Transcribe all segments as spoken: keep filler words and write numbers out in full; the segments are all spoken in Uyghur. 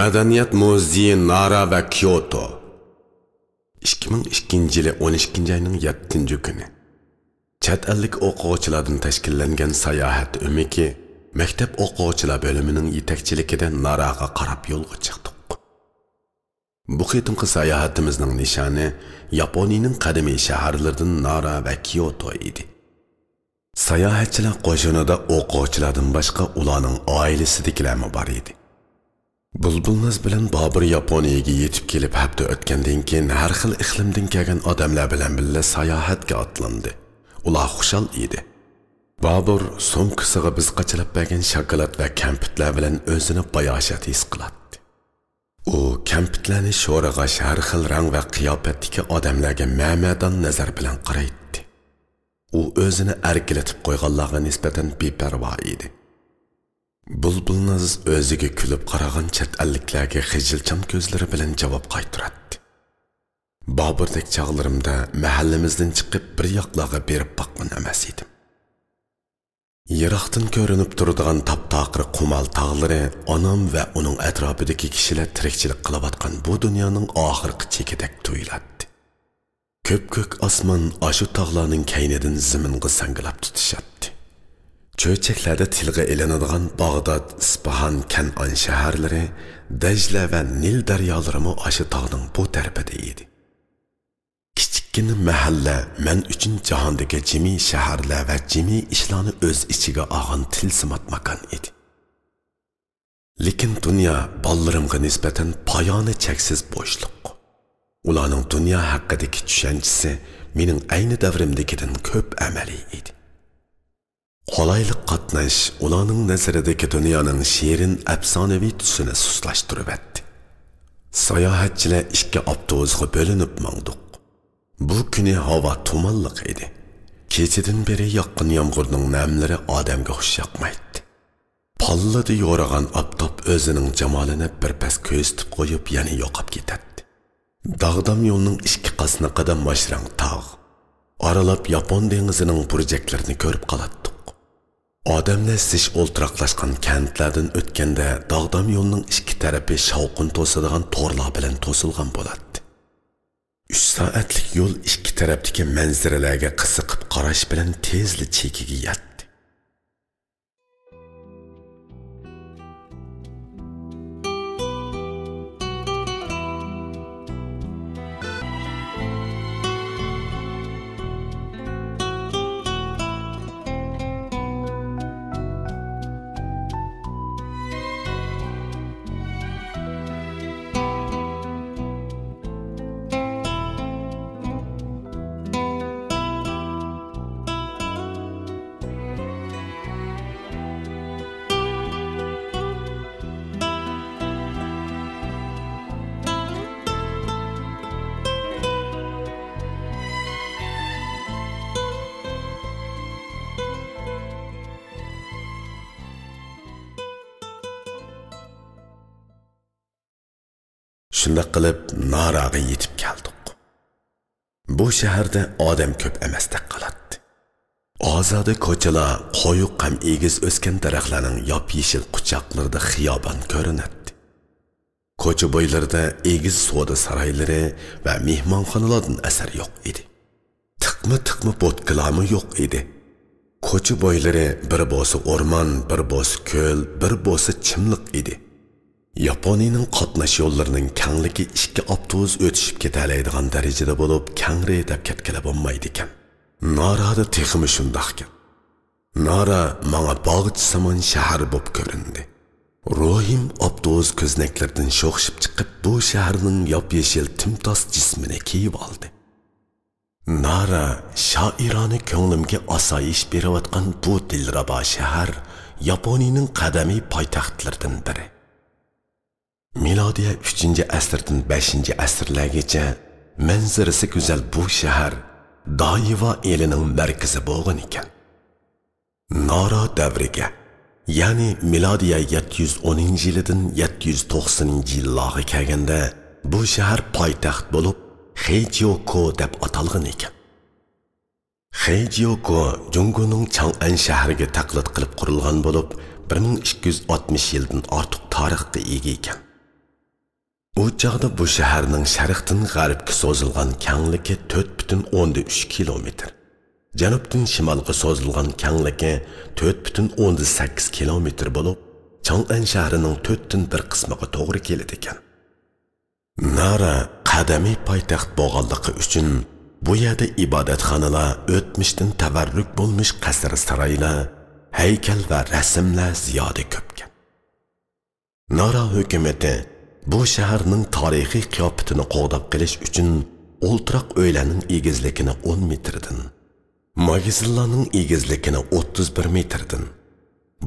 مەدەنىيەت مۇزېيى نارا ۋە كيوتو. ئىككى مىڭ ئىككىنچى يىلى ئون ئىككىنچى ئاينىڭ يەتتىنچى كۈنى. چەت ئەللىك ئوقۇغۇچىلاردىن تەشكىللەنگەن ساياھەت ئۆمىكى مەكتەپ ئوقۇغۇچىلار بۆلۈمىنىڭ يېتەكچىلىكىدە ناراغا قاراپ يولغا چىقتۇق. بۇ قېتىمقى ساياھىتىمىزنىڭ نىشانى ياپونىيىنىڭ قەدىمىي شەھەرلىرىدىن نارا ۋە كيوتو ئىدى. ساياھەتچىلەر قوشۇنىدا ئوقۇغۇچىلاردىن باشقا ئۇلارنىڭ ئائىلىسىدىكىلەرمۇ بار ئىدى. بۇلبۇلناز بىلەن بابۇر ياپونىيەگە يېتىپ كېلىپ ھەپتە ئۆتكەندىن كېيىن، ھەر خىل ئىقلىمدىن كەلگەن ئادەملەر بىلەن بىللە ساياھەتكە ئاتلاندى. ئۇلار خۇشال ئىدى. بابۇر سومكىسىغا بىز قاچىلاپ بەرگەن شاكىلات ۋە كەمپۈتلەر بىلەن ئۆزىنى باياشات ھېس قىلاتتى. ئۇ كەمپۈتلەرنى شورىغاچ، ھەر خىل رەڭ ۋە قىياپەتتىكى ئادەملەرگە مەمەدان نەزەر بىلەن قارايتتى. ئۇ ئۆزىنى ئەركىلىتىپ قويغانلارغا نىسبەتەن بىپەرۋا ئىدى. بۇلبۇلناز ئۆزىگە كۈلۈپ قارىغان چەت ئەللىكلەرگە خىجىلچان كۆزلىرى بىلەن جاۋاب قايتۇراتتى. بابۇردەك چاغلىرىمدا مەھەللىمىزدىن چىقىپ بىر ياقلارغا بېرىپ باققان ئەمەس ئىدىم. يىراقتىن كۆرۈنۈپ تۇرىدىغان تاپتاقىر قۇمال تاغلىرى ئانام ۋە ئۇنىڭ ئەتراپىدىكى كىشىلەر تىرىكچىلىك قىلىۋاتقان بۇ دۇنيانىڭ ئاخىرقى چېكىدەك تۇيۇلاتتى. كۆپكۆك ئاسمان ئاشۇ تاغلارنىڭ كەينىدىن زېمىنغا ساڭگىلاپ تۇتىشاتتى. چۆچەكلەردە تىلغا ئېلىنىدىغان باغداد، ئىسپاھان، كەنئان شەھەرلىرى، دەجلە ۋە نىل دەريالىرىمۇ ئاشۇ تاغنىڭ بۇ تەرىپىدە ئىدى. كىچىككىنە مەھەللە مەن ئۈچۈن جاھاندىكى جىمى شەھەرلەر ۋە جىمى ئىشلارنى ئۆز ئىچىگە ئالغان تىلسىمات ماكان ئىدى. لېكىن دۇنيا بالىلىرىمغا نىسبەتەن پايانى چەكسىز بوشلۇق. ئۇلارنىڭ دۇنيا ھەققىدىكى چۈشەنچىسى مېنىڭ ئەينى دەۋرىمدىكىدىن كۆپ ئەمەلىي ئىدى. قولايلىق قاتناش ئۇلارنىڭ نەزىرىدىكى دۇنيانىڭ شېرىن ئەپسانىۋى تۈسىنى سۇسلاشتۇرۇۋەتتى. ساياھەتچىلەر ئىككى ئاپتوبۇسقا بۆلۈنۈپ ماڭدۇق. بۇ كۈنى ھاۋا تۇمانلىق ئىدى. كېچىدىن بېرى ياغقان يامغۇرنىڭ نەملىرى ئادەمگە خۇش ياقمايتتى. پاللىدا يورۇغان ئاپتاپ ئۆزىنىڭ جامالىنى بىر پەس كۆرسىتىپ قويۇپ، يەنە يوقاپ كېتەتتى. داغدام يولنىڭ ئىككى قاسنىقىدا ماشرەڭ تاغ، ئارىلاپ ياپون دېڭىزىنىڭ بۇرجەكلىرىنى كۆرۈپ قالاتتۇق. ئادەملەر زىچ ئولتۇراقلاشقان كەنتلەردىن ئۆتكەندە، داغدام يولنىڭ ئىككى تەرىپى شاۋقۇن توسىدىغان تورلار بىلەن توسۇلغان بولاتتى. ئۈچ سائەتلىك يول ئىككى تەرەپتىكى مەنزىرىلەرگە قىزىقىپ قاراش بىلەن تېزلا چېكىگە يەتتى. شۇنداق قىلىپ، ناراغا يېتىپ كەلدۇق. بۇ شەھەردە ئادەم كۆپ ئەمەستەك قىلاتتى. ئازادە كوچىلار قويۇق ھەم ئېگىز ئۆسكەن دەرەخلەرنىڭ ياپيېشىل قۇچاقلىرىدا خىيابان كۆرۈنەتتى. كوچا بويلىرىدا ئېگىز سودا سارايلىرى ۋە مېھمانخانىلاردىن ئەسەر يوق ئىدى. تىقما-تىقما بوتكىلارمۇ يوق ئىدى. كوچا بويلىرى بىر بولسا ئورمان، بىر بولسا كۆل، بىر بولسا چىملىق ئىدى. ياپونىيىنىڭ قاتناش يوللىرىنىڭ كەڭلىكى ئىككى ئاپتوبۇس ئۆتۈشۈپ كېتەلەيدىغان دەرىجىدە بولۇپ، كەڭرى دەپ كەتكىلى بولمايدىكەن. نارادا تېخىمۇ شۇنداقكەن. نارا ماڭا باغچىسىمان شەھەر بولۇپ كۆرۈندى. روھىم ئاپتوبۇس كۆزنەكلىرىدىن شوخشۇپ چىقىپ، بۇ شەھەرنىڭ ياپيېشىل تىمتاس جىسمىنى كىيىۋالدى. نارا شائىرانە كۆڭلۈمگە ئاسايىش بېرىۋاتقان بۇ دىلرەبا شەھەر ياپونىيىنىڭ قەدىمىي پايتەختلىرىدىن بىرى. مىلادىيە ئۈچىنچى ئەسىردىن بەشىنچى ئەسىرلەرگىچە مەنزىرىسى گۈزەل بۇ شەھەر دايىۋا ئېلىنىڭ مەركىزى بولغان ئىكەن. نارا دەۋرىگە، يەنى مىلادىيە يەتتە يۈز ئونىنچى يىلىدىن يەتتە يۈز توقسىنىنچى يىللارغا كەلگەندە، بۇ شەھەر پايتەخت بولۇپ، خېجيوكو دەپ ئاتالغان ئىكەن. خېجيوكو جۇڭگونىڭ چاڭئەن شەھىرىگە تەقلىد قىلىپ قۇرۇلغان بولۇپ، بىر مىڭ ئىككى يۈز ئاتمىش يىلدىن ئارتۇق تارىخقا ئىگە ئىكەن. بۇ چاغدا بۇ شەھەرنىڭ شەرقتىن غەربكە سوزۇلغان كەڭلىكى تۆت پۈتۈن ئوندىن ئۈچ كىلومېتىر، جەنۇبتىن شىمالغا سوزۇلغان كەڭلىكى تۆت پۈتۈن ئوندىن سەككىز كىلومېتىر بولۇپ، چاڭئەن شەھىرىنىڭ تۆتتىن بىر قىسمىغا توغرا كېلىدىكەن. نارا قەدىمىي پايتەخت بولغانلىقى ئۈچۈن، بۇ يەردە ئىبادەتخانىلار، ئۆتمۈشتىن تەۋەررۈك بولمىش قەسىر-سارايلار، ھەيكەل ۋە رەسىملەر زىيادە كۆپكەن. نارا ھۆكۈمىتى بۇ شەھەرنىڭ تارىخىي قىياپىتىنى قوغداپ قېلىش ئۈچۈن، ئولتۇراق ئۆيلەرنىڭ ئېگىزلىكىنى ئون مېتىردىن، ماگىزىنلارنىڭ ئېگىزلىكىنى ئوتتۇز بىر مېتىردىن،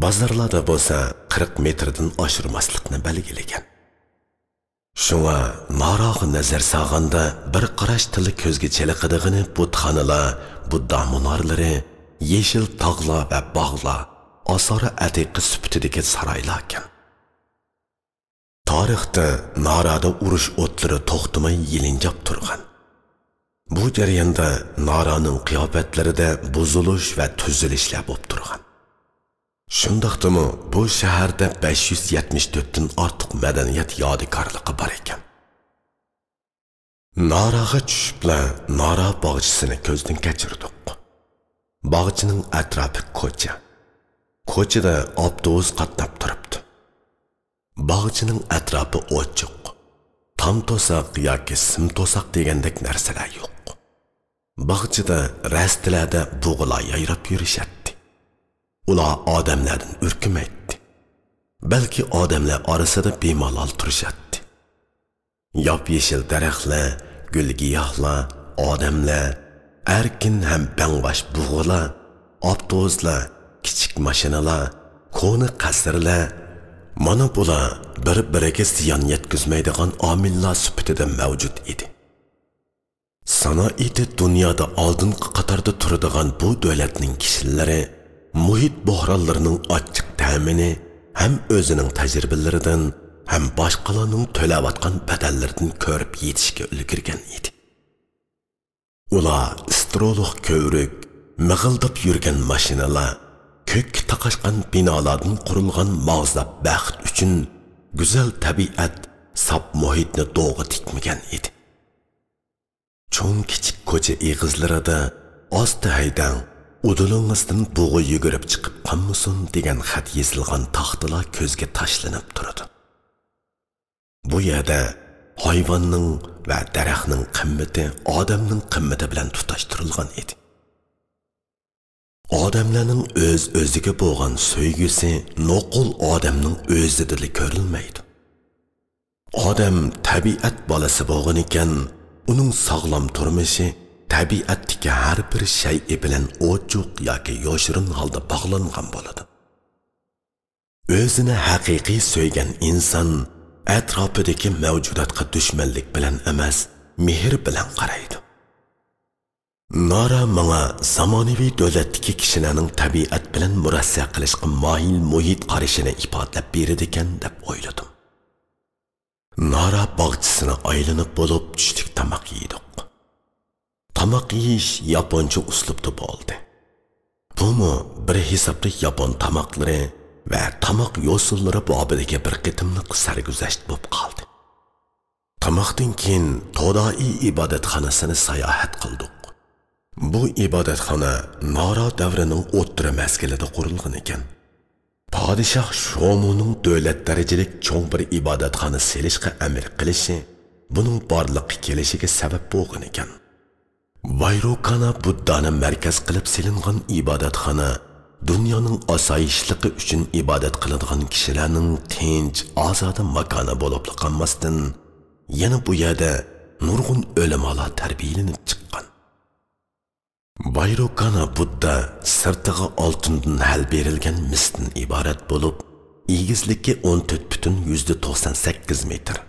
بازارلاردا بولسا قىرىق مېتىردىن ئاشۇرماسلىقنى بەلگىلىگەن. شۇڭا ناراغا نەزەر سالغاندا، بىر قاراشتىلا كۆزگە چېلىقىدىغىنى بۇتخانىلار، بۇددا مۇنارلىرى، يېشىل تاغلار ۋە باغلار، ئاسارە ئەتىقە سۈپىتىدىكى سارايلاركەن. تارىختا نارادا ئۇرۇش ئوتلىرى توختىماي يېلىنجاپ تۇرغان. بۇ جەرياندا نارانىڭ قىياپەتلىرىدە بۇزۇلۇش ۋە تۈزۈلۈشلەر بولۇپ تۇرغان. شۇنداقتىمۇ بۇ شەھەردە بەش يۈز يەتمىش تۆتتىن ئارتۇق مەدەنىيەت يادىكارلىقى بار ئىكەن. ناراغا چۈشۈپلا نارا باغچىسىنى كۆزدىن كەچۈردۇق. باغچىنىڭ ئەتراپى كوچا. كوچىدا ئاپتوبۇس قاتناپ تۇرۇپتۇ. باغچىنىڭ ئەتراپى ئوچۇق. تام توساق ياكى سىم توساق دېگەندەك نەرسىلەر يوق. باغچىدا، رەستىلەردە بۇغىلار يايراپ يۈرۈشەتتى. ئۇلار ئادەملەردىن ئۈركۈمەيتتى. بەلكى ئادەملەر ئارىسىدا بىمالال تۇرۇشاتتى. ياپيېشىل دەرەخلەر، گۈل-گىياھلار، ئادەملەر، ئەركىن ھەم بەڭباش بۇغىلار، ئاپتوبۇسلار، كىچىك ماشىنىلار، كونا قەسىرلەر، مانا بۇلار بىر-بىرىگە زىيان يەتكۈزمەيدىغان ئامىللار سۈپىتىدە مەۋجۇت ئىدى. سانائىتى دۇنيادا ئالدىنقى قاتاردا تۇرىدىغان بۇ دۆلەتنىڭ كىشىلىرى مۇھىت بوھرانلىرىنىڭ ئاچچىق تەمىنى ھەم ئۆزىنىڭ تەجرىبىلىرىدىن، ھەم باشقىلارنىڭ تۆلەۋاتقان بەدەللىرىدىن كۆرۈپ يېتىشكە ئۈلگۈرگەن ئىدى. ئۇلار ئىسترولۇق كۆۋرۈك، مىغىلداپ يۈرگەن ماشىنىلار، كۆككە تاقاشقان بىنالاردىن قۇرۇلغان ماغزاپ بەخت ئۈچۈن گۈزەل تەبىئەت، ساپ مۇھىتنى دوغا تىكمىگەن ئىدى. چوڭ-كىچىك كوچا ئېغىزلىرىدا «ئاستا ھەيدەڭ، ئۇدۇلىڭىزدىن بۇغا يۈگۈرۈپ چىقىپ قالمىسۇن» دېگەن خەت يېزىلغان تاختىلار كۆزگە تاشلىنىپ تۇرىدۇ. بۇ يەردە ھايۋاننىڭ ۋە دەرەخنىڭ قىممىتى ئادەمنىڭ قىممىتى بىلەن تۇتاشتۇرۇلغان ئىدى. ئادەملەرنىڭ ئۆز-ئۆزىگە بولغان سۆيگۈسى نوقۇل ئادەمنىڭ ئۆزىدىلا كۆرۈلمەيدۇ. ئادەم تەبىئەت بالىسى بولغىنىكەن، ئۇنىڭ ساغلام تۇرمۇشى تەبىئەتتىكى ھەر بىر شەيئى بىلەن ئوچۇق ياكى يوشۇرۇن ھالدا باغلانغان بولىدۇ. ئۆزىنى ھەقىقىي سۆيگەن ئىنسان ئەتراپىدىكى مەۋجۇداتقا دۈشمەنلىك بىلەن ئەمەس، مېھىر بىلەن قارايدۇ. نارا ماڭا زامانىۋى دۆلەتتىكى كىشىلەرنىڭ تەبىئەت بىلەن مۇرەسسە قىلىشقا مايىل مۇھىت قارىشىنى ئىپادىلەپ بېرىدىكەن دەپ ئويلىدىم. نارا باغچىسىنى ئايلىنىپ بولۇپ چۈشلۈك تاماق يېدۇق. تاماق يېيىش ياپونچە ئۇسلۇبتا بولدى. بۇمۇ بىر ھېسابتا ياپون تاماقلىرى ۋە تاماق يوسۇنلىرى بابىدىكى بىر قېتىملىق سەرگۈزەشت بولۇپ قالدى. تاماقتىن كېيىن تودائى ئىبادەتخانىسىنى ساياھەت قىلدۇق. بۇ ئىبادەتخانا نارا دەۋرىنىڭ ئوتتۇرا مەزگىلىدە قۇرۇلغان ئىكەن. پادىشاھ شومۇنىڭ دۆلەت دەرىجىلىك چوڭ بىر ئىبادەتخانا سېلىشقا ئەمر قىلىشى بۇنىڭ بارلىققا كېلىشىگە سەۋەب بولغان ئىكەن. ۋايروكانا بۇددانى مەركەز قىلىپ سېلىنغان ئىبادەتخانا دۇنيانىڭ ئاسايىشلىقى ئۈچۈن ئىبادەت قىلىدىغان كىشىلەرنىڭ تىنچ، ئازادە ماكانى بولۇپلا قالماستىن، يەنە بۇ يەردە نۇرغۇن ئۆلىمالار تەربىيەلىنىپ چىققان. ۋايروكانا بۇددا سىرتىغا ئالتۇندىن ھەل بېرىلگەن مىستىن ئىبارەت بولۇپ، ئېگىزلىكى ئون تۆت پۈتۈن يۈزدە توقسان سەككىز مېتىر،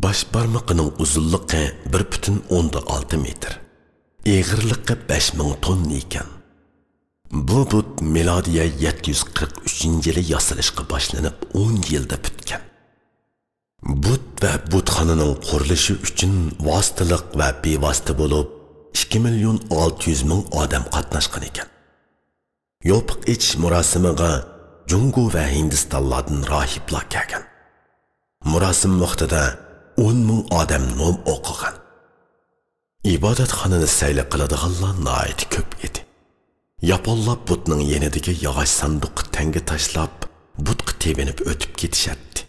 باش بارمىقىنىڭ ئۇزۇنلۇقى بىر پۈتۈن ئوندا ئالتە مېتىر، ئېغىرلىقى بەش مىڭ توننا ئىكەن. بۇ بۇت مىلادىيە يەتتە يۈز قىرىق ئۈچىنچى يىلى ياسىلىشقا باشلىنىپ، ئون يىلدا پۈتكەن. بۇت ۋە بۇتخانىنىڭ قۇرۇلۇشى ئۈچۈن ۋاسىتىلىق ۋە بىۋاسىتە بولۇپ، ئىككى مىليون ئالتە يۈز مىڭ ئادەم قاتناشقان ئىكەن. يوپۇق ئېچىش مۇراسىمىغا جۇڭگو ۋە ھىندىستانلاردىن راھىبلار كەلگەن. مۇراسىم ۋاقتىدا ئون مىڭ ئادەم نوم ئوقۇغان. ئىبادەتخانىنى سەيلە قىلىدىغانلار ناھايىتى كۆپ ئىدى. ياپونلار بۇتنىڭ يېنىدىكى ياغاچ ساندۇققا تەڭگە تاشلاپ، بۇتقا تېبىنىپ ئۆتۈپ كېتىشەتتى.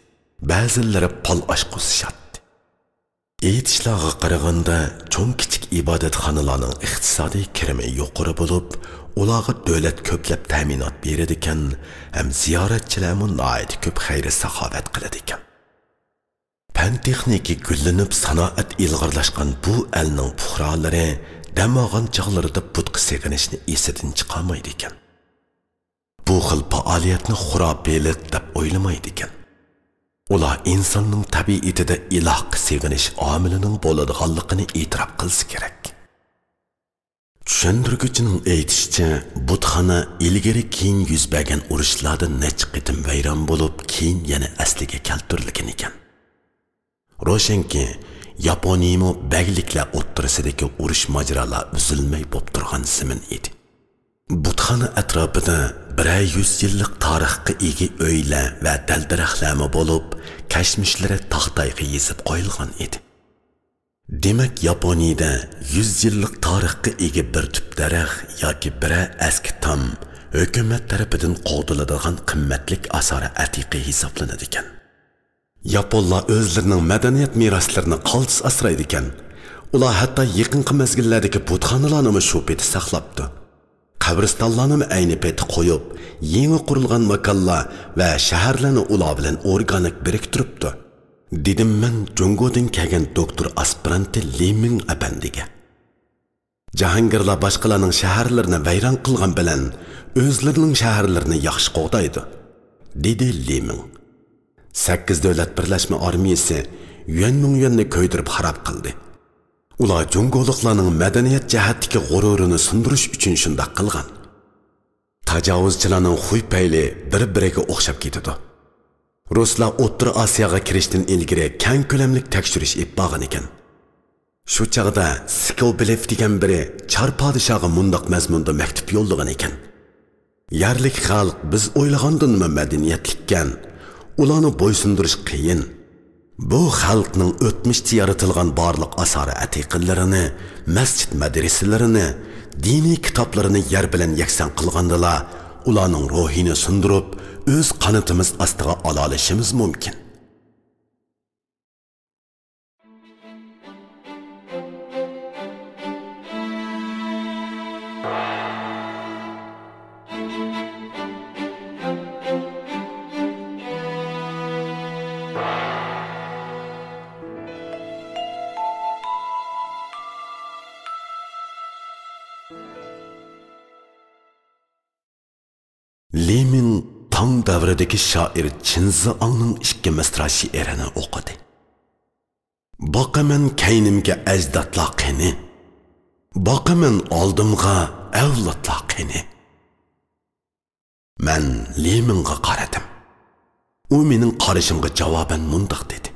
بەزىلىرى پال ئاچقۇزۇشاتتى. ئېيتىشلارغا قارىغاندا، چوڭ-كىچىك ئىبادەتخانىلارنىڭ ئىقتىسادىي كىرىمى يۇقىرى بولۇپ، ئۇلارغا دۆلەت كۆپلەپ تەمىنات بېرىدىكەن ھەم زىيارەتچىلەرمۇ ناھايىتى كۆپ خەير-ساخاۋەت قىلىدىكەن. پەن-تېخنىكا گۈللىنىپ، سانائەت ئىلغارلاشقان بۇ ئەلنىڭ پۇقرالىرى دەم ئالغان چاغلىرىدا بۇتقا سېغىنىشنى ئېسىدىن چىقارمايدىكەن. بۇ خىل پائالىيەتنى خۇراپىيلىق دەپ ئويلىمايدىكەن. ئۇلار ئىنساننىڭ تەبىئىتىدە ئىلاھقا سېغىنىش ئامىلىنىڭ بولىدىغانلىقىنى ئېتىراپ قىلسا كېرەك. چۈشەندۈرگۈچىنىڭ ئېيتىشىچە، بۇتخانا ئىلگىرى كېيىن يۈز بەرگەن ئۇرۇشلاردا نەچچە قېتىم ۋەيران بولۇپ، كېيىن يەنە ئەسلىگە كەلتۈرۈلگەنىكەن. روشەنكى، ياپونىيىمۇ بەگلىكلەر ئوتتۇرىسىدىكى ئۇرۇش ماجىرالار ئۈزۈلمەي بولۇپ تۇرغان زېمىن ئىدى. بۇتخانا ئەتراپىدا بىرەر يۈز يىللىق تارىخقا ئىگە ئۆيلەر ۋە دەل-دەرەخلەرمۇ بولۇپ، كەشمىشلىرى تاختايغا يېزىپ قويۇلغان ئىدى. دېمەك، ياپونىيىدە يۈز يىللىق تارىخقا ئىگە بىر تۈپ دەرەخ ياكى بىرەر ئەسكى تام ھۆكۈمەت تەرىپىدىن قوغدىلىدىغان قىممەتلىك ئاسارە ئەتىقە ھېسابلىنىدىكەن. ياپونلار ئۆزلىرىنىڭ مەدەنىيەت مىراسلىرىنى قالتىس ئاسرايدىكەن. ئۇلار ھەتتا يېقىنقى مەزگىللەردىكى بۇتخانىلارنىمۇ شۇ پېتى ساقلاپتۇ. قەبرىستانلارنىمۇ ئەينى پېتى قويۇپ، يېڭى قۇرۇلغان ماكانلار ۋە شەھەرلەرنى ئۇلار بىلەن ئورگانىك بىرىكتۈرۈپتۇ، دېدىم مەن جۇڭگودىن كەلگەن دوكتور ئاسپىرانتى لى مىڭ ئەپەندىگە. جاھانگىرلار باشقىلارنىڭ شەھەرلىرىنى ۋەيران قىلغان بىلەن، ئۆزلىرىنىڭ شەھەرلىرىنى ياخشى قوغدايدۇ، دېدى لى مىڭ. سەككىز دۆلەت بىرلەشمە ئارمىيىسى يۈەنمىڭيۈەننى كۆيدۈرۈپ خاراب قىلدى. ئۇلار جۇڭگولۇقلارنىڭ مەدەنىيەت جەھەتتىكى غۇرۇرىنى سۇندۇرۇش ئۈچۈن شۇنداق قىلغان. تاجاۋۇزچىلارنىڭ خۇي پەيلى بىر-بىرىگە ئوخشاپ كېتىدۇ. رۇسلار ئوتتۇرا ئاسىياغا كىرىشتىن ئىلگىرى كەڭ كۆلەملىك تەكشۈرۈش ئېلىپ بارغان ئىكەن. شۇ چاغدا سكوبلېف دېگەن بىرى چار پادىشاھقا مۇنداق مەزمۇندا مەكتۇپ يوللىغان ئىكەن: يەرلىك خەلق بىز ئويلىغاندىنمۇ مەدەنىيەتلىككەن، ئۇلارنى بويسۇندۇرۇش قىيىن. بۇ خەلقنىڭ ئۆتمۈشتە يارىتىلغان بارلىق ئاسارە ئەتىقىلىرىنى، مەسچىت مەدرىسىلىرىنى، دىنىي كىتابلىرىنى يەر بىلەن يەكسان قىلغاندىلا، ئۇلارنىڭ روھىنى سۇندۇرۇپ، ئۆز قانىتىمىز ئاستىغا ئالالىشىمىز مۇمكىن. لى مىڭ تاڭ دەۋرىدىكى شائىر چىن زىئاڭنىڭ ئىككى مىسرا شېئىرىنى ئوقۇدى. باقىمەن كەينىمگە ئەجدادلار قېنى؟ باقىمەن ئالدىمغا ئەۋلادلار قېنى؟ مەن لى مىڭغا قارىدىم. ئۇ مېنىڭ قارىشىمغا جاۋابەن مۇنداق دېدى: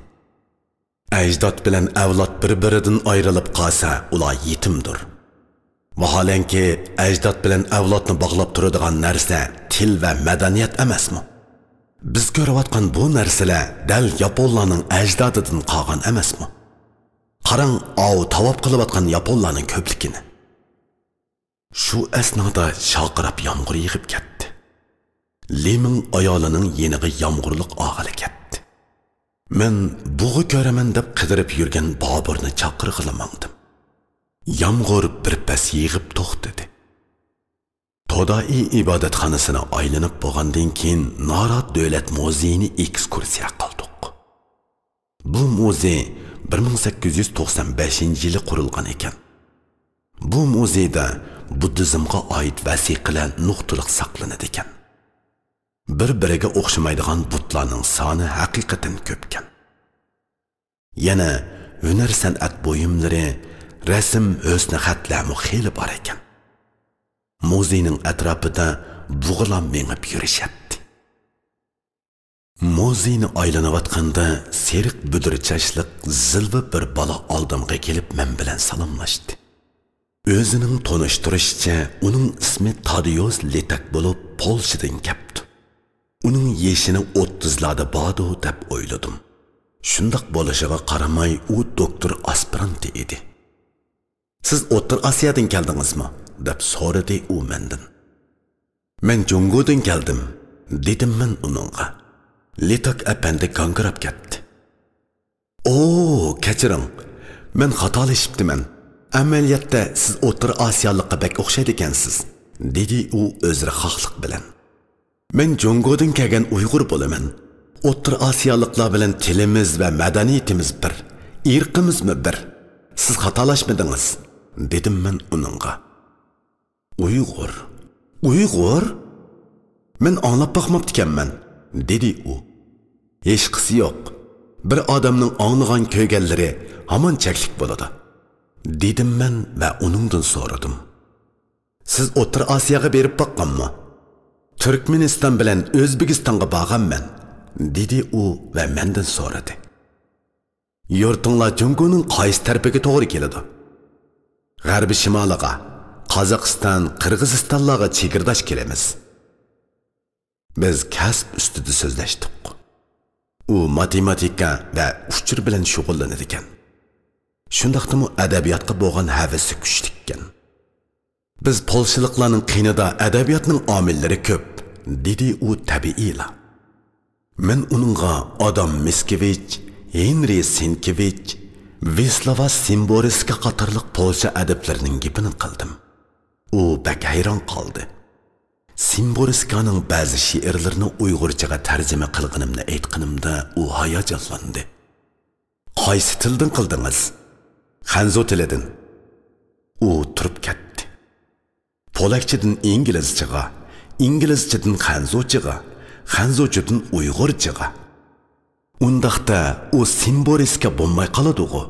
ئەجداد بىلەن ئەۋلاد بىر-بىرىدىن ئايرىلىپ قالسا، ئۇلار يېتىمدۇر. ۋاھالەنكى، ئەجداد بىلەن ئەۋلادنى باغلاپ تۇرىدىغان نەرسە تىل ۋە مەدەنىيەت ئەمەسمۇ؟ بىز كۆرۈۋاتقان بۇ نەرسىلەر دەل ياپونلارنىڭ ئەجدادىدىن قالغان ئەمەسمۇ؟ قاراڭ، ئاۋۇ تاۋاپ قىلىۋاتقان ياپونلارنىڭ كۆپلۈكىنى. شۇ ئەسنادا شارقىراپ يامغۇر يېغىپ كەتتى. لى مىڭ ئايالىنىڭ يېنىغا يامغۇرلۇق ئالغىلى كەتتى. مەن بۇغا كۆرىمەن دەپ قىدىرىپ يۈرگەن بابۇرنى چاقىرغىلى ماڭدىم. يامغۇر بىر پەس يېغىپ توختىدى. تودائى ئىبادەتخانىسىنى ئايلىنىپ بولغاندىن كېيىن، نارات دۆلەت مۇزېيىنى ئېكسكۇرسىيە قىلدۇق. بۇ مۇزېي بىر مىڭ سەككىز يۈز توقسان بەشىنچى يىلى قۇرۇلغان ئىكەن. بۇ مۇزېيدا بۇددىزمغا ئائىت ۋەسىقىلەر نۇقتىلىق ساقلىنىدىكەن. بىر-بىرىگە ئوخشىمايدىغان بۇتلارنىڭ سانى ھەقىقەتەن كۆپكەن. يەنە ھۈنەر-سەنئەت بۇيۇملىرى، رەسىم، ھۆسنى خەتلەرمۇ خېلى بار ئىكەن. مۇزېينىڭ ئەتراپىدا بۇغىلار مېڭىپ يۈرۈشەتتى. مۇزېينى ئايلىنىۋاتقاندا سېرىق بۈدۈر چاچلىق زىلۋا بىر بالا ئالدىمغا كېلىپ مەن بىلەن سالاملاشتى. ئۆزىنىڭ تونۇشتۇرۇشىچە، ئۇنىڭ ئىسمى تادېئۇس لىتەك بولۇپ، پولشىدىن كەپتۇ. ئۇنىڭ يېشىنى ئوتتۇزلاردا بارىدۇ دەپ ئويلىدىم. شۇنداق بولۇشىغا قارىماي، ئۇ دوكتور ئاسپىرانتى ئىدى. «سىز ئوتتۇرا ئاسىيادىن كەلدىڭىزمۇ؟» دەپ سورىدى ئۇ مەندىن. «مەن جۇڭگودىن كەلدىم»، دېدىم مەن ئۇنىڭغا. لىتاك ئەپەندى گاڭگىراپ كەتتى. «ئو، كەچۈرۈڭ، مەن خاتالىشىپتىمەن. ئەمەلىيەتتە سىز ئوتتۇرا ئاسىيالىققا بەك ئوخشايدىكەنسىز»، دېدى ئۇ ئۆزرە خاقلىق بىلەن. «مەن جۇڭگودىن كەلگەن ئۇيغۇر بولىمەن. ئوتتۇرا ئاسىيالىقلار بىلەن تىلىمىز ۋە مەدەنىيىتىمىز بىر، ئىرقىمىزمۇ بىر. سىز خاتالاشمىدىڭىز»، دېدىم مەن ئۇنىڭغا. «ئۇيغۇر؟ ئۇيغۇر؟ مەن ئاڭلاپ باقماپتىكەنمەن»، دېدى ئۇ. «ھېچقىسى يوق. بىر ئادەمنىڭ ئاڭلىغان كۆرگەنلىرى ھامان چەكلىك بولىدۇ»، دېدىم مەن ۋە ئۇنىڭدىن سورىدىم. «سىز ئوتتۇرا ئاسىياغا بېرىپ باققانمۇ؟» «تۈركمەنىستان بىلەن ئۆزبېكىستانغا بارغانمەن»، دېدى ئۇ ۋە مەندىن سورىدى. «يۇرتۇڭلار جۇڭگونىڭ قايسى تەرىپىگە توغرا كېلىدۇ؟» «غەربىي شىمالىغا، قازاقىستان، قىرغىزىستانلارغا چېگرىداش كېلىمىز.» بىز كەسىپ ئۈستىدە سۆزلەشتۇق. ئۇ ماتېماتىكا ۋە ئۇچۇر بىلەن شۇغۇللىنىدىكەن. شۇنداقتىمۇ ئەدەبىياتقا بولغان ھەۋىسى كۈچلۈككەن. «بىز پولشىلىقلارنىڭ قېنىدا ئەدەبىياتنىڭ ئامىللىرى كۆپ»، دېدى ئۇ تەبىئىيلا. مەن ئۇنىڭغا ئادام مىسكېۋىچ، ھېنرى سېنكېۋىچ، ۋىسلاۋا سىمبورسكا قاتارلىق پولشا ئەدىبلىرىنىڭ گېپىنى قىلدىم. ئۇ بەك ھەيران قالدى. سىمبورسكانىڭ بەزى شېئىرلىرىنى ئۇيغۇرچىغا تەرجىمە قىلغىنىمنى ئېيتقىنىمدا، ئۇ ھاياجانلاندى. «قايسى تىلدىن قىلدىڭىز؟» «خەنزۇ تىلىدىن.» ئۇ تۇرۇپ كەتتى. «پولەكچىدىن ئىنگلىزچىغا، ئىنگلىزچىدىن خەنزۇچىغا، خەنزۇچىدىن ئۇيغۇرچىغا. ئۇنداقتا ئۇ سىمبورسكا بولماي قالىدۇغۇ؟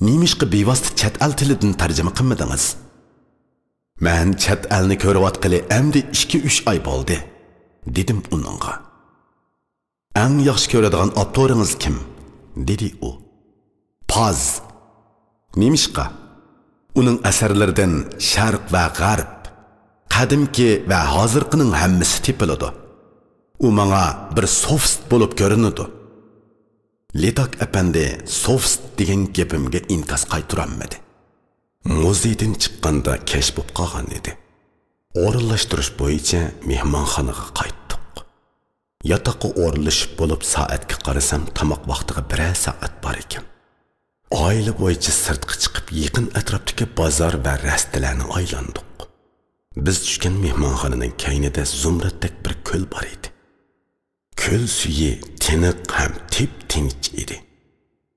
نېمىشقا بىۋاسىتە چەت ئەل تىلىدىن تەرجىمە قىلمىدىڭىز؟» «مەن چەت ئەلنى كۆرۈۋاتقىلى ئەمدى ئىككى-ئۈچ ئاي بولدى»، دېدىم ئۇنىڭغا. «ئەڭ ياخشى كۆرىدىغان ئاپتورىڭىز كىم؟» دېدى ئۇ. «پاز.» «نېمىشقا؟» «ئۇنىڭ ئەسەرلىرىدىن شەرق ۋە غەرب، قەدىمكى ۋە ھازىرقىنىڭ ھەممىسى تېپىلىدۇ. ئۇ ماڭا بىر سوفىست بولۇپ كۆرۈنىدۇ.» لىتاك ئەپەندى سوفىست دېگەن گېپىمگە ئىنكاس قايتۇرالمىدى. مۇزېيدىن چىققاندا كەچ بولۇپ قالغان ئىدى. ئورۇنلاشتۇرۇش بويىچە مېھمانخانىغا قايتتۇق. ياتاققا ئورۇنلىشىپ بولۇپ، سائەتكە قارىسام، تاماق ۋاقتىغا بىرەر سائەت بار ئىكەن. ئائىلە بويىچە سىرتقا چىقىپ، يېقىن ئەتراپتىكى بازار ۋە رەستىلەرنى ئايلاندۇق. بىز چۈشكەن مېھمانخانىنىڭ كەينىدە زۇمرەتتەك بىر كۆل بار ئىدى. كۆل سۈيى تىنىق ھەم تىپتىنچ ئىدى.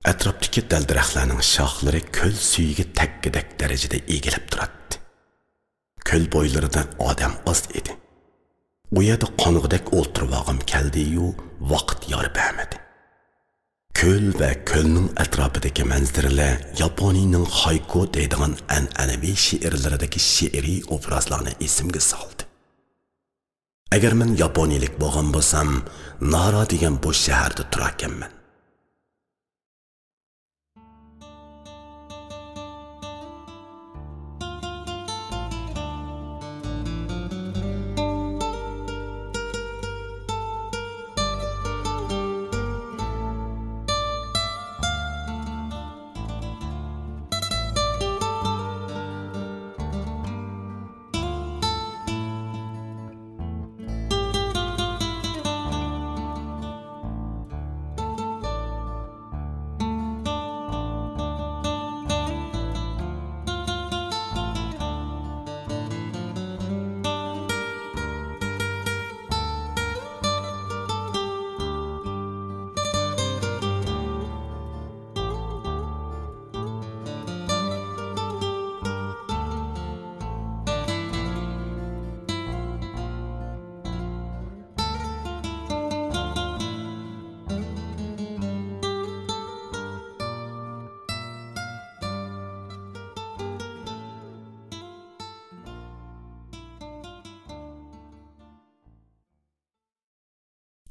ئەتراپتىكى دەل-دەرەخلەرنىڭ شاخلىرى كۆل سۈيىگە تەگكۈدەك دەرىجىدە ئېگىلىپ تۇراتتى. كۆل بويلىرىدا ئادەم ئاز ئىدى. ئۇ يەردە قانغۇدەك ئولتۇرۇۋالغۇم كەلدى-يۇ، ۋاقىت يار بەرمىدى. كۆل ۋە كۆلنىڭ ئەتراپىدىكى مەنزىرىلەر ياپونىيىنىڭ خايكو دەيدىغان ئەنئەنىۋى شېئىرلىرىدىكى شېئىرىي ئوبرازلارنى ئېسىمگە سالدى. ئەگەر مەن ياپونىيىلىك بولغان بولسام، نارا دېگەن بۇ شەھەردە تۇراركەنمەن.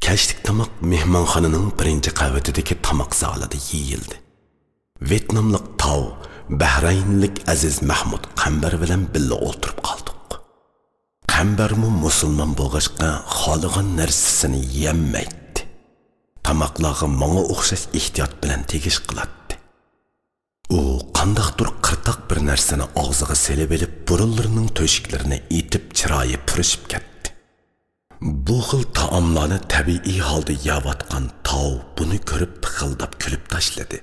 كەچلىك تاماق مېھمانخانىنىڭ بىرىنچى قەۋىتىدىكى تاماق زالىدا يېيىلدى. ۋيېتناملىق تاۋ، بەھرەينلىك ئەزىز مەھمۇد قەمبەر بىلەن بىللە ئولتۇرۇپ قالدۇق. قەمبەرمۇ مۇسۇلمان بولغاچقا، خالىغان نەرسىسىنى يېيەلمەيتتى. تاماقلارغا ماڭا ئوخشاش ئېھتىيات بىلەن تېگىش قىلاتتى. ئۇ قانداقتۇر قىرتاق بىر نەرسىنى ئاغزىغا سېلىۋېلىپ، بۇرۇنلىرىنىڭ تۆشۈكلىرىنى ئېتىپ، چىرايى پۈرۈشۈپ كەتتى. بۇ خىل تائاملارنى تەبىئىي ھالدا يەۋاتقان تاۋ بۇنى كۆرۈپ پىخىلداپ كۈلۈپ تاشلىدى.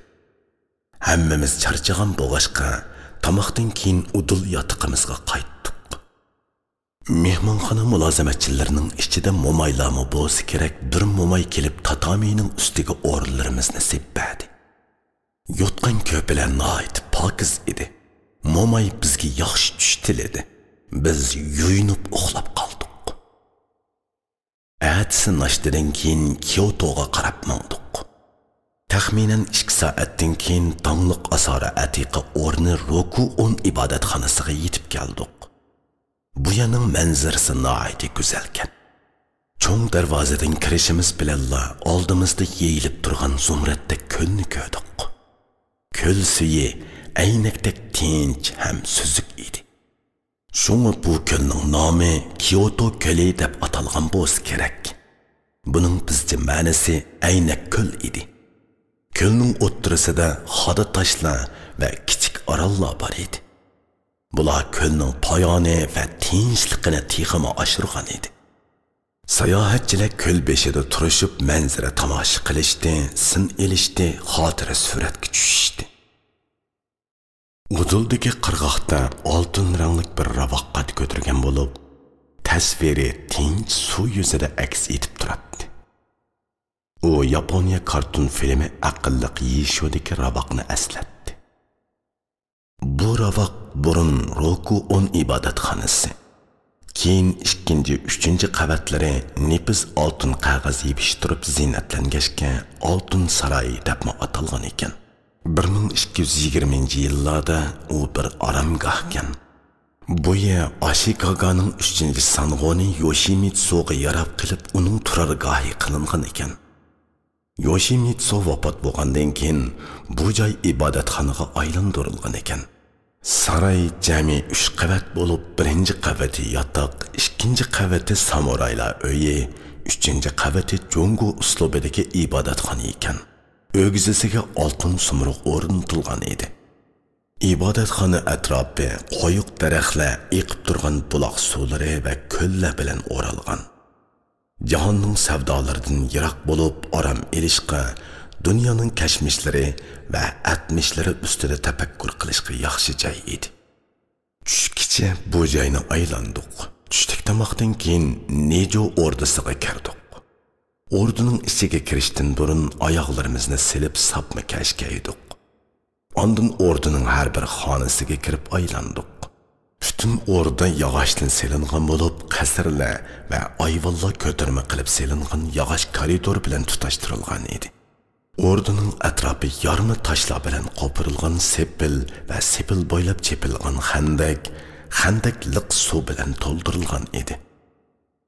ھەممىمىز چارچىغان بولغاچقا، تاماقتىن كېيىن ئۇدۇل ياتىقىمىزغا قايتتۇق. مېھمانخانا مۇلازىمەتچىلىرىنىڭ ئىچىدە مومايلارمۇ بولسا كېرەك، بىر موماي كېلىپ تاتامىنىڭ ئۈستىگە ئورۇنلىرىمىزنى سېلىپ بەردى. يوتقان-كۆرپىلەر ناھايىتى پاكىز ئىدى. موماي بىزگە ياخشى چۈش تىلىدى. بىز يۇيۇنۇپ ئۇخلاپ قالدۇق. ئەتىسى ناشتىدىن كېيىن كيوتوغا قاراپ ماڭدۇق. تەخمىنەن ئىككى سائەتتىن كېيىن داڭلىق ئاسارە ئەتىقە ئورنى روكۇئون ئىبادەتخانىسىغا يېتىپ كەلدۇق. بۇ يەرنىڭ مەنزىرىسى ناھايىتى گۈزەلكەن. چوڭ دەرۋازىدىن كىرىشىمىز بىلەنلا ئالدىمىزدا يېيىلىپ تۇرغان زۇمرەتتەك كۆلنى كۆردۇق. كۆل سۈيى ئەينەكتەك تىنچ ھەم سۈزۈك ئىدى. شۇڭا بۇ كۆلنىڭ نامى كيوتو كۆلى دەپ ئاتالغان بولسا كېرەك. بۇنىڭ بىزچە مەنىسى ئەينەك كۆل ئىدى. كۆلنىڭ ئوتتۇرىسىدا خادا تاشلار ۋە كىچىك ئاراللار بار ئىدى. بۇلار كۆلنىڭ پايانى ۋە تىنچلىقىنى تېخىمۇ ئاشۇرغان ئىدى. ساياھەتچىلەر كۆل بېشىدا تۇرۇشۇپ مەنزىرە تاماشا قىلىشتى، سىن ئېلىشتى، خاتىرە سۈرەتكە چۈشۈشتى. ئۇدۇلدىكى قىرغاقتا ئالتۇن رەڭلىك بىر راۋاق قەد كۆتۈرگەن بولۇپ، تەسۋىرى تىنچ سۇ يۈزىدە ئەكس ئېتىپ تۇراتتى. ئۇ ياپونىيە كارتون فىلىمى ئەقىللىق يىشۇدىكى راۋاقنى ئەسلەتتى. بۇ راۋاق بۇرۇن روكۇئون ئىبادەتخانىسى، كېيىن ئىككىنچى، ئۈچىنچى قەۋەتلىرى نېپىز ئالتۇن قەغەز يېپىشتۇرۇپ زىننەتلەنگەچكە، ئالتۇن ساراي دەپمۇ ئاتالغان ئىكەن. بىر مىڭ ئىككى يۈز يىگىرمىنچى يىللاردا ئۇ بىر ئارامگاھكەن. بۇ يەر ئاشىكاگانىڭ ئۈچىنچى سانغونى يوشىمىتسۇغا ياراپ قېلىپ، ئۇنىڭ تۇرارگاھى قىلىنغان ئىكەن. يوشىمىتسۇ ۋاپات بولغاندىن كېيىن، بۇ جاي ئىبادەتخانىغا ئايلاندۇرۇلغان ئىكەن. ساراي جەمئىي ئۈچ قەۋەت بولۇپ، بىرىنچى قەۋىتى ياتاق، ئىككىنچى قەۋىتى سامۇرايلار ئۆيى، ئۈچىنچى قەۋىتى جۇڭگو ئۇسلۇبىدىكى ئىبادەتخانا ئىكەن. ئۆگزىسىگە ئالتۇن سۇمرۇغ ئورنىتىلغان ئىدى. ئىبادەتخانا ئەتراپى قويۇق دەرەخلەر، ئېقىپ تۇرغان بۇلاق سۇلىرى ۋە كۆللەر بىلەن ئورالغان. جاھاننىڭ سەۋدالىرىدىن يىراق بولۇپ، ئارام ئېلىشقا، دۇنيانىڭ كەچمىشلىرى ۋە ئەتمىشلىرى ئۈستىدە تەپەككۇر قىلىشقا ياخشى جاي ئىدى. چۈشكىچە بۇ جاينى ئايلاندۇق. چۈشلۈك تاماقتىن كېيىن نىجۇ ئوردىسىغا كىردۇق. ئوردىنىڭ ئىچىگە كىرىشتىن بۇرۇن ئاياغلىرىمىزنى سېلىپ ساپما كەش كىيدۇق. ئاندىن ئوردىنىڭ ھەر بىر خانىسىگە كىرىپ ئايلاندۇق. پۈتۈن ئوردا ياغاچتىن سېلىنغان بولۇپ، قەسىرلەر ۋە ئايۋانلار كۆتۈرمە قىلىپ سېلىنغان ياغاچ كارىدور بىلەن تۇتاشتۇرۇلغان ئىدى. ئوردىنىڭ ئەتراپى يارما تاشلار بىلەن قوپۇرۇلغان سېپىل ۋە سېپىل بويلاپ چېپىلغان خەندەك، خەندەك لىق سۇ بىلەن تولدۇرۇلغان ئىدى.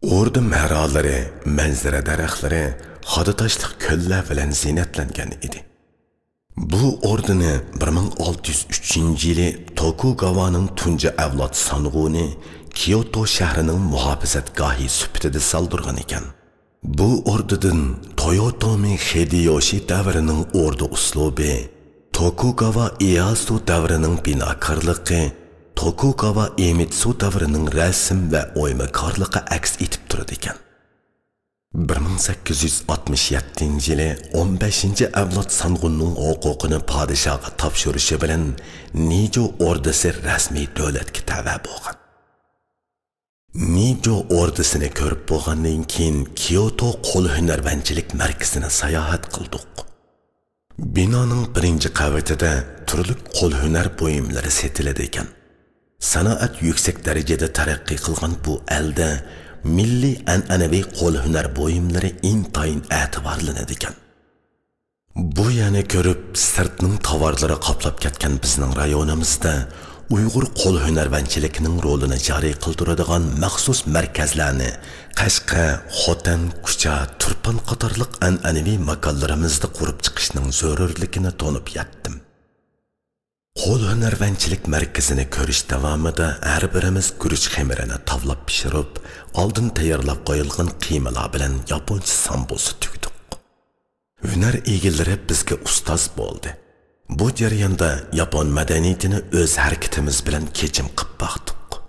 ئوردا مەرالىرى، مەنزىرە دەرەخلىرى، خادا تاشلىق كۆللەر بىلەن زىننەتلەنگەن ئىدى. بۇ ئوردىنى بىر مىڭ ئالتە يۈز ئۈچىنچى يىلى توكۇگاۋانىڭ تۇنجى ئەۋلاد سانغۇنى كيوتو شەھىرىنىڭ مۇھاپىزەتگاھى سۈپىتىدە سالدۇرغان ئىكەن. بۇ ئوردىدىن تويوتومى خېدېيوشى دەۋرىنىڭ ئوردا ئۇسلۇبى، توكۇگاۋا ئىياسۇ دەۋرىنىڭ بىناكارلىقى، توكۇگاۋا ئېمىتسۇ دەۋرىنىڭ رەسىم ۋە ئويمىكارلىقى ئەكس ئېتىپ تۇرىدىكەن. بىر مىڭ سەككىز يۈز ئاتمىش يەتتىنچى يىلى ئون بەشىنچى ئەۋلاد سانغۇننىڭ ھوقۇقىنى پادىشاھقا تاپشۇرۇشى بىلەن نىجۇ ئوردىسى رەسمىي دۆلەتكە تەۋە بولغان. نىجۇ ئوردىسىنى كۆرۈپ بولغاندىن كېيىن، كيوتو قول ھۈنەرۋەنچىلىك مەركىزىنى ساياھەت قىلدۇق. بىنانىڭ بىرىنچى قەۋىتىدە تۈرلۈك قول ھۈنەر بۇيۇملىرى سېتىلىدىكەن. سانائەت يۈكسەك دەرىجىدە تەرەققىي قىلغان بۇ ئەلدە مىللىي ئەنئەنىۋى قول ھۈنەر بۇيۇملىرى ئىنتايىن ئەتىۋارلىنىدىكەن. بۇ يەرنى كۆرۈپ، سىرتنىڭ تاۋارلىرى قاپلاپ كەتكەن بىزنىڭ رايونىمىزدا ئۇيغۇر قول ھۈنەرۋەنچىلىكىنىڭ رولىنى جارى قىلدۇرىدىغان مەخسۇس مەركەزلەرنى قەشقەر، خوتەن، كۇچا، تۇرپان قاتارلىق ئەنئەنىۋى ماكانلىرىمىزدا قۇرۇپ چىقىشنىڭ زۆرۈرلۈكىنى تونۇپ يەتتىم. قول ھۈنەرۋەنچىلىك مەركىزىنى كۆرۈش داۋامىدا ھەر بىرىمىز گۈرۈچ خېمىرىنى تاۋلاپ پىشۇرۇپ، ئالدىن تەييارلاپ قويۇلغان قىيمىلار بىلەن ياپونچە سامبۇسا تۈگدۇق. ھۈنەر ئىگىلىرى بىزگە ئۇستاز بولدى. بۇ جەرياندا ياپون مەدەنىيىتىنى ئۆز ھەرىكىتىمىز بىلەن كېچىم قىپ باقتۇق.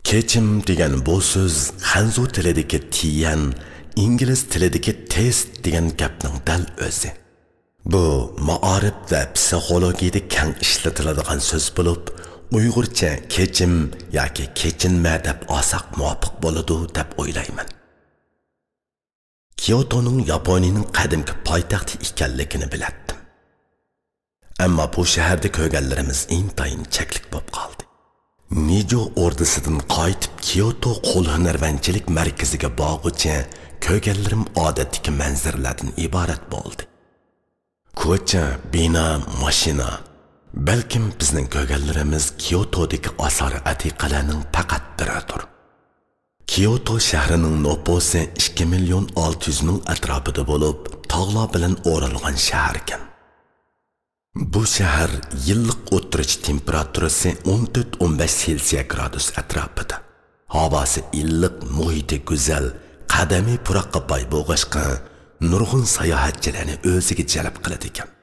كېچىم دېگەن بۇ سۆز خەنزۇ تىلىدىكى تيەن، ئىنگلىز تىلىدىكى تېست دېگەن گەپنىڭ دەل ئۆزى. بۇ مائارىپ ۋە پسىخولوگىيىدە كەڭ ئىشلىتىلىدىغان سۆز بولۇپ، ئۇيغۇرچە كېچىم ياكى كېچىنمە دەپ ئالساق مۇۋاپىق بولىدۇ دەپ ئويلايمەن. كيوتونىڭ ياپونىيىنىڭ قەدىمكى پايتەختى ئىكەنلىكىنى بىلەتتىم. ئەمما بۇ شەھەردە كۆرگەنلىرىمىز ئىنتايىن چەكلىك بولۇپ قالدى. نىجۇ ئوردىسىدىن قايتىپ، كيوتو قول ھۈنەرۋەنچىلىك مەركىزىگە بارغۇچە كۆرگەنلىرىم ئادەتتىكى مەنزىرىلەردىن ئىبارەت بولدى. كوچا، بىنا، ماشىنا، بەلكىم بىزنىڭ كۆرگەنلىرىمىز كيوتودىكى ئاسارە ئەتىقىلەرنىڭ پەقەت بىرىدۇر. كيوتو شەھىرىنىڭ نوپۇسى ئىككى مىليون ئالتە يۈز مىڭ ئەتراپىدا بولۇپ، تاغلار بىلەن ئورالغان شەھەركەن. بۇ شەھەر يىللىق ئوتتۇرىچە تېمپېراتۇرىسى ئون تۆت، ئون بەش سېلسىيە گرادۇس ئەتراپىدا. ھاۋاسى ئىللىق، مۇھىتى گۈزەل، قەدىمىي پۇراققا باي بولغاچقا، نۇرغۇن ساياھەتچىلەرنى ئۆزىگە جەلپ قىلىدىكەن.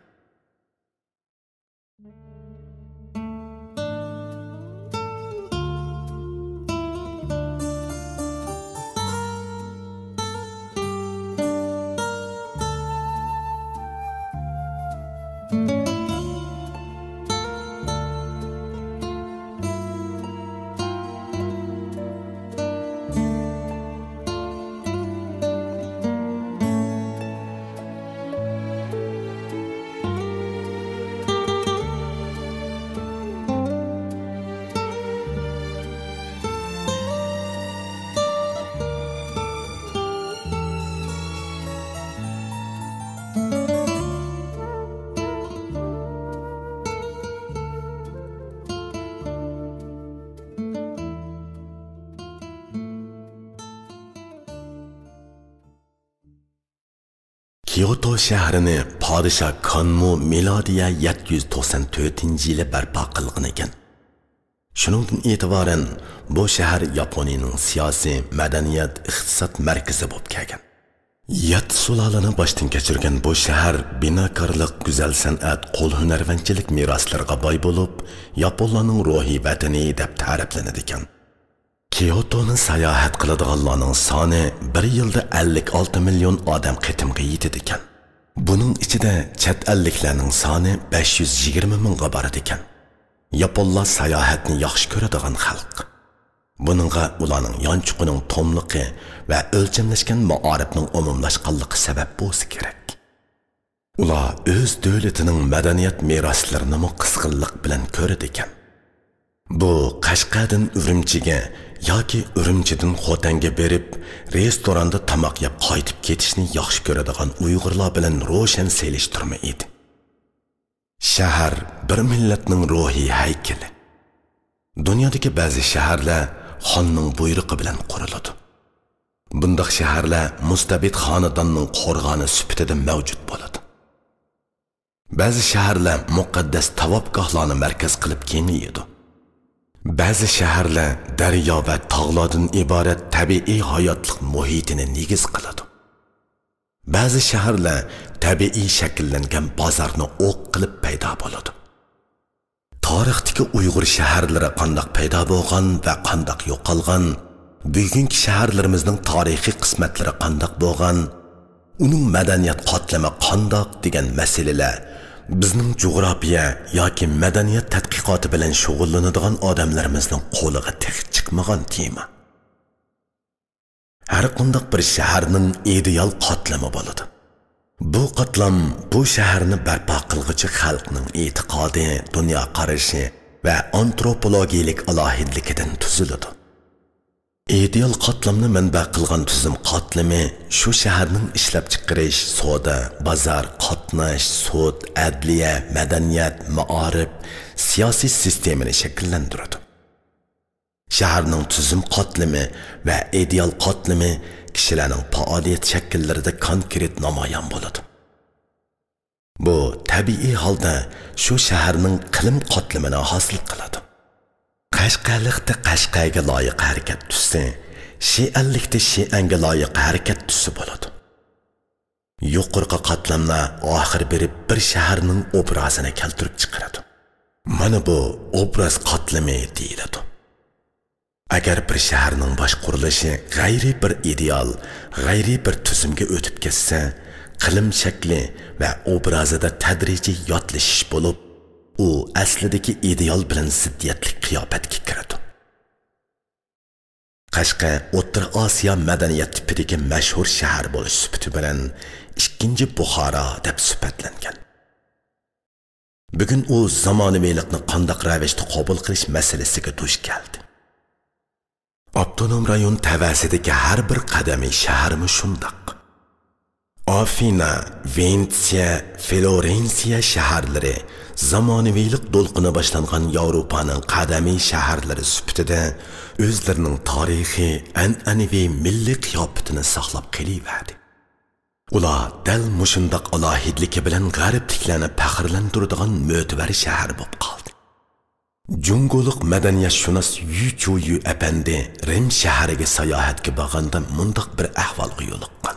كيوتو شەھىرىنى پادىشاھ كانمۇ مىلادىيە يەتتە يۈز توقسان تۆتىنچى يىلى بەرپا قىلغان ئىكەن. شۇنىڭدىن ئېتىبارەن، بۇ شەھەر ياپونىيىنىڭ سىياسىي، مەدەنىيەت، ئىقتىساد مەركىزى بولۇپ كەلگەن. يەتتە سۇلالىنى باشتىن كەچۈرگەن بۇ شەھەر بىناكارلىق، گۈزەل سەنئەت، قول ھۈنەرۋەنچىلىك مىراسلىرىغا باي بولۇپ، ياپونلارنىڭ روھىي ۋەتىنى دەپ تەرىپلىنىدىكەن. كيوتونى ساياھەت قىلىدىغانلارنىڭ سانى بىر يىلدا ئەللىك ئالتە مىليون ئادەم قېتىمغا يېتىدىكەن. بۇنىڭ ئىچىدە چەت ئەللىكلەرنىڭ سانى بەش يۈز يىگىرمە مىڭغا بارىدىكەن. ياپونلار ساياھەتنى ياخشى كۆرىدىغان خەلق. بۇنىڭغا ئۇلارنىڭ يانچۇقىنىڭ توملۇقى ۋە ئۆلچەملەشكەن مائارىپنىڭ ئومۇملاشقانلىقى سەۋەب بولسا كېرەك. ئۇلار ئۆز دۆلىتىنىڭ مەدەنىيەت مىراسلىرىنىمۇ قىزغىنلىق بىلەن كۆرىدىكەن. بۇ قەشقەردىن ئۈرۈمچىگە ياكى ئۈرۈمچىدىن خوتەنگە بېرىپ، رېستوراندا تاماق يەپ قايتىپ كېتىشنى ياخشى كۆرىدىغان ئۇيغۇرلار بىلەن روشەن سېلىشتۇرما ئىدى. شەھەر بىر مىللەتنىڭ روھىي ھەيكىلى. دۇنيادىكى بەزى شەھەرلەر خاننىڭ بۇيرۇقى بىلەن قۇرۇلىدۇ. بۇنداق شەھەرلەر مۇستەبىت خانىداننىڭ قورغانى سۈپىتىدە مەۋجۇت بولىدۇ. بەزى شەھەرلەر مۇقەددەس تاۋاپگاھلارنى مەركەز قىلىپ كېڭىيىدۇ. بەزى شەھەرلەر دەريا ۋە تاغلاردىن ئىبارەت تەبىئىي ھاياتلىق مۇھىتىنى نېگىز قىلىدۇ. بەزى شەھەرلەر تەبىئىي شەكىللەنگەن بازارنى ئوق قىلىپ پەيدا بولىدۇ. تارىختىكى ئۇيغۇر شەھەرلىرى قانداق پەيدا بولغان ۋە قانداق يوقالغان، بۈگۈنكى شەھەرلىرىمىزنىڭ تارىخىي قىسمەتلىرى قانداق بولغان، ئۇنىڭ مەدەنىيەت قاتلىمى قانداق دېگەن مەسىلىلەر بىزنىڭ جۇغراپىيە ياكى مەدەنىيەت تەتقىقاتى بىلەن شۇغۇللىنىدىغان ئادەملىرىمىزنىڭ قولىغا تېخى چىقمىغان تېما. ھەر قانداق بىر شەھەرنىڭ ئىدېئال قاتلىمى بولىدۇ. بۇ قاتلام بۇ شەھەرنى بەرپا قىلغۇچى خەلقنىڭ ئېتىقادى، دۇنيا قارىشى ۋە ئانتروپولوگىيىلىك ئالاھىدىلىكىدىن تۈزۈلىدۇ. ئىدېئال قاتلامنى مەنبە قىلغان تۈزۈم قاتلىمى شۇ شەھەرنىڭ ئىشلەپچىقىرىش، سودا، بازار، قاتناش، سوت، ئەدلىيە، مەدەنىيەت، مائارىپ، سىياسىي سىستېمىنى شەكىللەندۈرىدۇ. شەھەرنىڭ تۈزۈم قاتلىمى ۋە ئىدېئال قاتلىمى كىشىلەرنىڭ پائالىيەت شەكىللىرىدە كونكرېت نامايان بولىدۇ. بۇ تەبىئىي ھالدا شۇ شەھەرنىڭ قىلىم قاتلىمىنى ھاسىل قىلىدۇ. قەشقەرلىكتە قەشقەرگە لايىق ھەرىكەت تۈسى، شىئەنلىكتە شىئەنگە لايىق ھەرىكەت تۈسى بولىدۇ. يۇقىرىقى قاتلاملار ئاخىر بېرىپ بىر شەھەرنىڭ ئوبرازىنى كەلتۈرۈپ چىقىرىدۇ. مانا بۇ ئوبراز قاتلىمى دېيىلىدۇ. ئەگەر بىر شەھەرنىڭ باش قۇرۇلۇشى غەيرىي بىر ئىدېئال، غەيرىي بىر تۈزۈمگە ئۆتۈپ كەتسە، قىلىم شەكلى ۋە ئوبرازىدا تەدرىجىي ياتلىشىش بولۇپ، ئۇ ئەسلىدىكى ئىدېئال بىلەن زىددىيەتلىك قىياپەتكە كىرىدۇ. قەشقەر ئوتتۇرا ئاسىيا مەدەنىيەت تىپىدىكى مەشھۇر شەھەر بولۇش سۈپىتى بىلەن ئىككىنچى بۇخارا دەپ سۈپەتلەنگەن. بۈگۈن ئۇ زامانىۋىلىقنى قانداق رەۋىشتە قوبۇل قىلىش مەسىلىسىگە دۇچ كەلدى. ئاپتونوم رايون تەۋەسىدىكى ھەر بىر قەدىمىي شەھەرمۇ شۇنداق. ئافىنا، ۋېنېتسىيە، فلورېنسىيە شەھەرلىرى زامانىۋىلىق دولقۇنى باشلانغان ياۋروپانىڭ قەدىمىي شەھەرلىرى سۈپىتىدە ئۆزلىرىنىڭ تارىخىي، ئەنئەنىۋى مىللىي قىياپىتىنى ساقلاپ قېلىۋەردى. ئۇلار دەل مۇشۇنداق ئالاھىدىلىكى بىلەن غەربلىكلەرنى پەخىرلەندۈرىدىغان مۆتىۋەر شەھەر بولۇپ قالدى. جۇڭگولۇق مەدەنىيەتشۇناس يۈ چۇيۈ ئەپەندى رىم شەھىرىگە ساياھەتكە بارغاندا مۇنداق بىر ئەھۋالغا يولۇققان.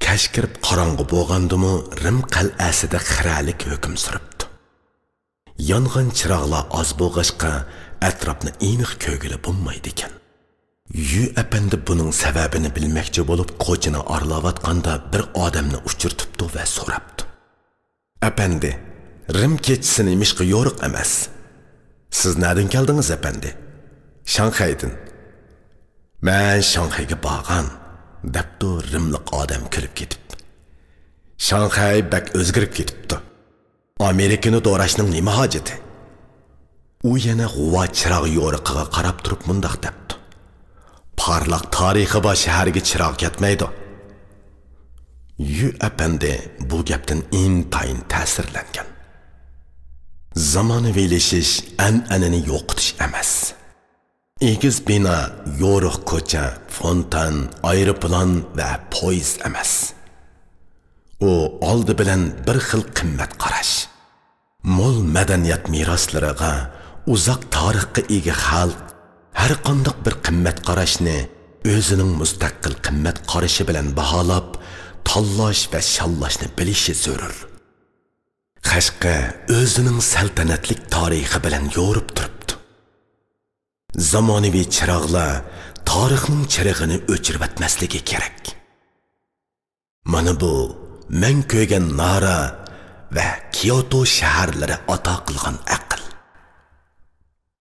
كەچ كىرىپ قاراڭغۇ بولغاندىمۇ رىم قەلئەسىدە خىرەلىك ھۆكۈم سۈرۈپتۇ. يانغان چىراغلار ئاز بولغاچقا، ئەتراپنى ئېنىق كۆرگىلى بولمايدىكەن. يۈ ئەپەندى بۇنىڭ سەۋەبىنى بىلمەكچى بولۇپ، كوچىنى ئارىلاۋاتقاندا بىر ئادەمنى ئۇچرىتىپتۇ ۋە سوراپتۇ. ئەپەندى، رىم كېچىسى نېمىشقا يورۇق ئەمەس؟ سىز نەدىن كەلدىڭىز، ئەپەندى؟ شاڭخەيدىن. مەن شاڭخەيگە بارغان، دەپتۇ رىملىق ئادەم كۈلۈپ كېتىپ. شاڭخەي بەك ئۆزگىرىپ كېتىپتۇ. ئامېرىكىنى دوراشنىڭ نېمە ھاجىتى؟ ئۇ يەنە غۇۋا چىراغ يورۇقىغا قاراپ تۇرۇپ مۇنداق دەپتۇ. پارلاق تارىخى بار شەھەرگە چىراغ كەتمەيدۇ. يۈ ئەپەندى بۇ گەپتىن ئىنتايىن تەسىرلەنگەن. زامانىۋىلىشىش ئەنئەنىنى يوقىتىش ئەمەس. ئېگىز بىنا، يورۇق كوچا، فونتان، ئايروپىلان ۋە پويىز ئەمەس. ئۇ ئالدى بىلەن بىر خىل قىممەت قاراش. مول مەدەنىيەت مىراسلىرىغا، ئۇزاق تارىخقا ئىگە خەلق ھەرقانداق بىر قىممەت قاراشنى ئۆزىنىڭ مۇستەقىل قىممەت قارىشى بىلەن باھالاپ، تاللاش ۋە شاللاشنى بىلىشى زۆرۈر. قەشقەر ئۆزىنىڭ سەلتەنەتلىك تارىخى بىلەن يورۇپ تۇرۇپتۇ. زامانىۋى چىراغلار تارىخنىڭ چىرىغىنى ئۆچۈرۈۋەتمەسلىكى كېرەك. مانا بۇ مەن كۆرگەن نارا ۋە كيوتو شەھەرلىرى ئاتا قىلغان ئەقىل.